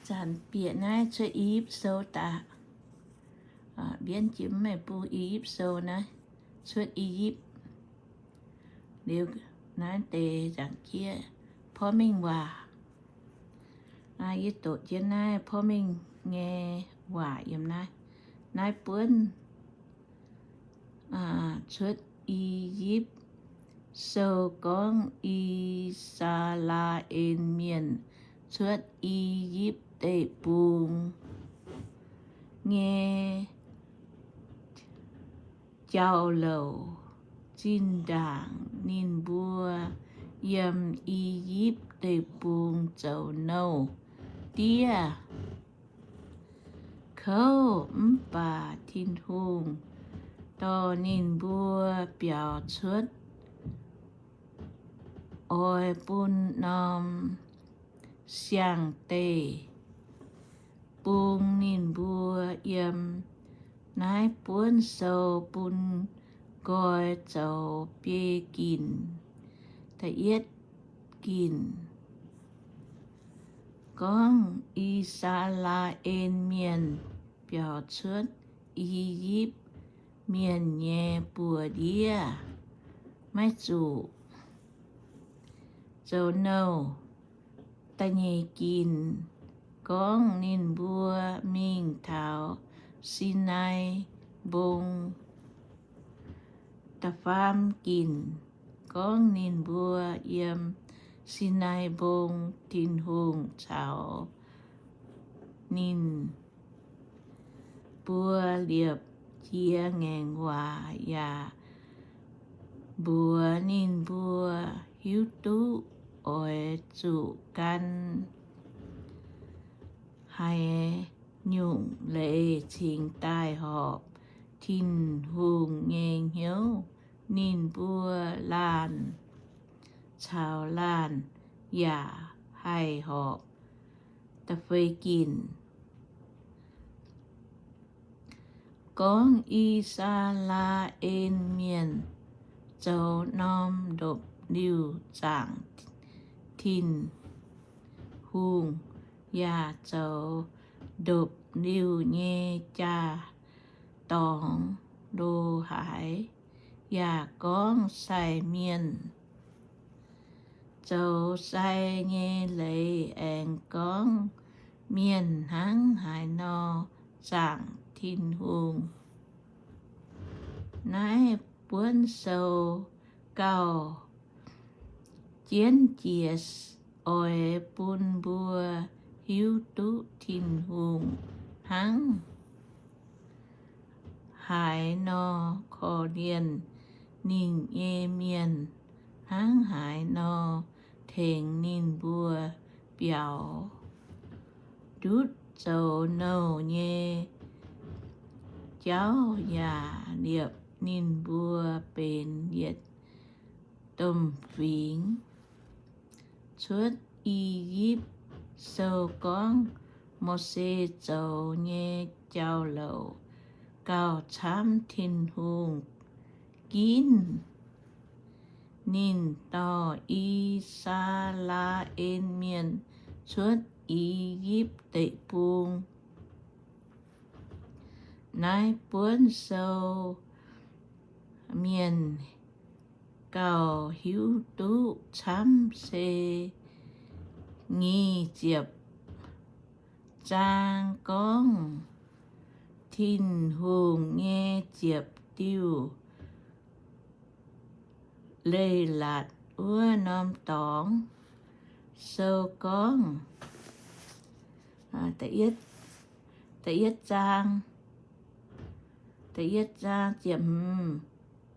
Zanc bieqc naaiv Cuotv I^yipv Sou daaih, mbienv jiex mv meih bung I^yipv Sou naaiv, Cuotv I^yipv. Liuz naaiv deix nzaangc jieqv porv mengh waac. Yie doqc jienv naaiv porv mengh nyei waac yiem naaiv. Naaiv buonv Cuotv I^yipv Sou gorngv I^saa^laa^en Mienh cuotv I^yipv Deic-Bung nyei jauv-louc. Zinh ndaangc ninh mbuo yiem I^yipv Deic-Bung zoux nouh diev kouv, mv baac Tin-Hungh dorh ninh mbuo biaux cuotv, oix bun norm siang-deih bung ninh mbuo yiem. Naaiv buonv sou bun nqoi zoux biei ginc. Da'yietv ginc gorngv I^saa^laa^en Mienh biaux cuotv I^yipv Mienh nyei buoz-ndiev, maiv zuqc zoux nouh. Da'nyeic ginc gorngv ninh mbuo mingh taux Sinai Mbong. Da'faam ginc gorngv ninh mbuo yiem Sinai Mbong, Tin-Hungh caux ninh mbuo liepc jiex ngaengc waac yaac mbuox ninh mbuo hiuv duqv oix zuqc gan haaix nyungc leiz cingx daaih horpc Tin-Hungh nyei hnyouv. Ninh mbuo laanh caux laanh yaac haih horpc. Da'feix ginc gorngv I^saa^laa^en Mienh zoux norm ndopv-liuh zaangc Tin-Hungh yaac zoux ndopv-liuh nyei jaa-dorngx lo haaix, yaac gorngv sai mienh zoux sai nyei leiz, aengx gorngv mienh hnangv haaix nor zaangc Tin-Hungh. Naaiv buonv sou gauh jienv jiex oix bun mbuo hiuv duqv Tin-Hungh hnangv haaix nor korv-lienh ninh nyei mienh, hnangv haaix nor tengx ninh mbuo biaux ndutv zoux nouh nyei jauv, yaac liepc ninh mbuo benx yietc domh fingx. Cuotv I^yipv Sou gorngv Mose zoux nyei jauv-louc gauh camv Tin-Hungh ginv ninh dorh I^saa^laa^en Mienh cuotv I^yipv Deic-Bung. Naaiv buonv sou mienh gauh hiuv duqv camv se nyic ziepc zaang gorngv Tin-Hungh nyei ziepc diuh leiz-latc wuov norm dorngx. Sou gorngv da'yietv zaang, da'yietv zaang ziepc hmz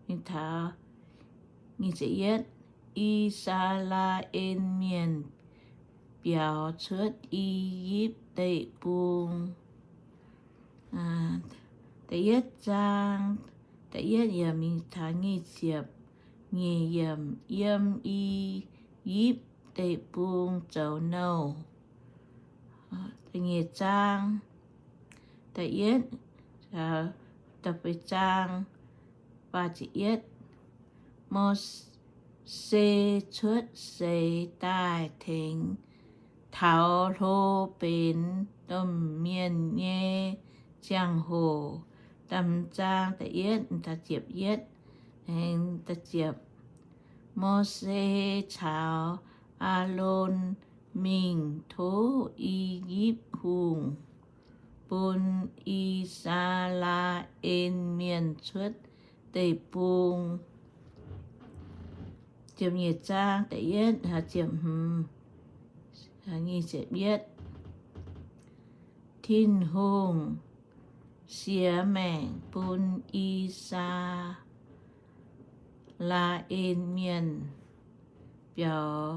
mingh taux nyic ziepc yietv, I^saa^laa^en Mienh biaux cuotv I^yipv Deic-Bung. Da'yietv zaang, da'yietv yiemc mingh taux nyic ziepc nyeic yiemc, yiem I^yipv Deic-Bung zoux nouh. Da'nyeic zaang, da'yietv, da'feix zaang, faah ziepc yietv, Mose cuotv seix daaih tengx taux hlo benx domh mienh nyei ziangh hoc. Da'hmz zaang da'yietv, Mose caux Aalon mingh tov I^yipv Hungh bun I^saa^laa^en Mienh cuotv deic-bung. Ziepc nyeic zaang da'yietv, ziepc hmz, nyic ziepc yietv. Tin-Hungh siex maengc bun I^saa^laa^en Mienh biaux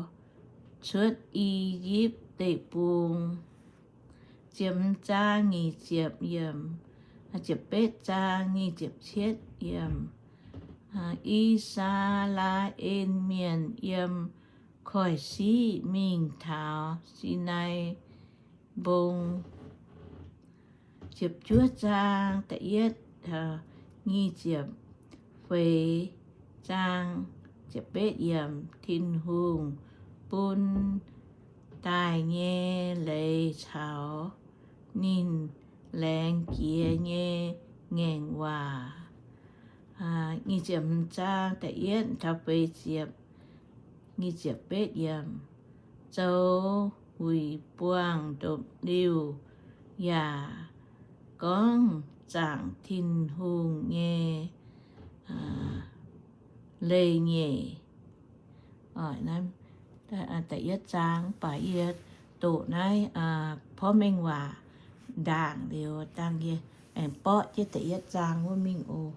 cuotv I^yipv Deic-Bung. Ziepc hmz zaang nyic ziepc yiemc, ziepc betv zaang nyic ziepc cietv yiemc. I^saa^laa^en Mienh yiem Koiv-Siqv mingh taux Sinaai Mbong. Ziepc juov zaang da'yietv, nyic ziepc feix zaang, ziepc betv yiemc. Tin-Hungh bun daaih nyei leiz caux ninh laengz jiex nyei ngaengc waac. Nyic ziepc hmz zaang da'yietv taux feix ziepc, nyic ziepc betv yiemc. Zoux wuic buangh ndopv-liuh yaac gorngv zaangc Tin-Hungh nyei leiz-nyeic. Da'yietv zaang, mv baac yie doqc naaiv porv mengh waac ndaangc liuz, dangh yie aengx borqv jienv da'yietv zaang wuov mingh oc.